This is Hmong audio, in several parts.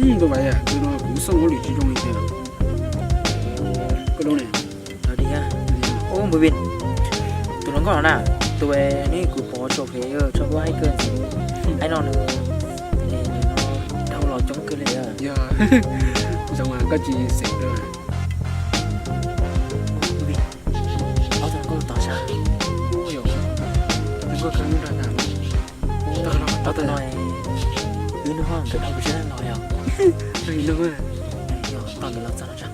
Tus vaiv, tus no kuv xauj hauj lwm tsis zoo li tiag. Koj dua ne? Ua Npus Vim, tus hluas nkauj no na, tus neb kuv pom tso pem tso duab haib kawg ntxiv. Haib no nws, nws no dhau los coob kawg li. Yog, zoo koj tsis xeem dua. Ob tug hluas nkauj tod sab. Ub, yog, tus nkauj kawg nyob rau ntawm no. Ob tug no wb nug nkawd dhau pes tsawg leej los yog. Yog, tos nkawd los txog no tso.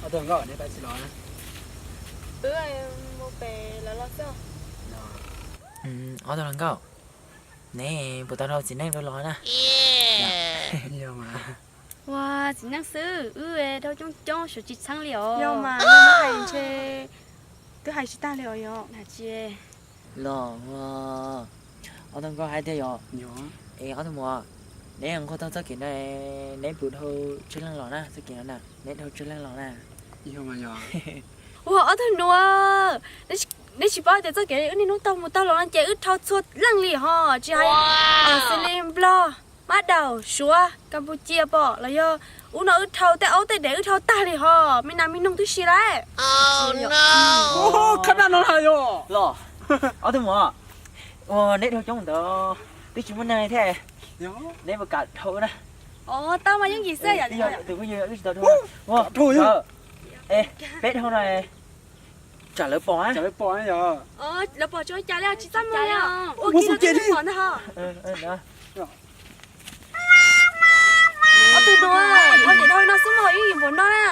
Ob tug hluas nkauj, neb pab tsis los na? Wb mus pem lawv los xwb. Ob tug hluas nkauj, neb puas tau dhau txiv neej dua los na? Ua txiv neej xwb, wb dhau coob coob suav tsis txheeb li os. Yog mas, neb hais ntshe twb hais tsis tag li os yog. Los, ob tug nkauj hais tiag yog. Es ob tug muam, neb nquag taug txoj kev no, neb puas dhau tsawg leej los na? Txoj kev no na, neb dhau tsawg leej los na? Ua ob tug nuav, neb tsis paub tias txoj kev wb niaj hnub taug mus taug los no ces wb dhau txhua leej li hos, tsis hais xws li Nplog, Mab Daus, Suav, Kampuchia pom los yog ub no wb dhau tej aub tej dev wb dhau tag li hos, me nas me noog twb si lawm. Khab daj no na yog. Los, ob tug muam, ua neb dhau coob ntawd twb tsis muaj neeg thiab, neb puas kam dhau na? Tau mas yooj yim xwb. Tus phooj ywg wb tsis tau dhau. Peb dhau no tsam lawv pom, tsam lawv pom yog. Lawv pom tsis ua cas li, tsis txaj muag li. Ua kiag lawv pom ntag hos. Ob tug nuav, dhau ces dhau no xwb mog, ib yim npaum no na.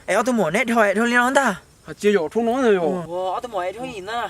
Es ob tug muam neb dhau dhau li no ntag. Hais tias yog dhau no yog. Ob tug muam dhau yim ntag.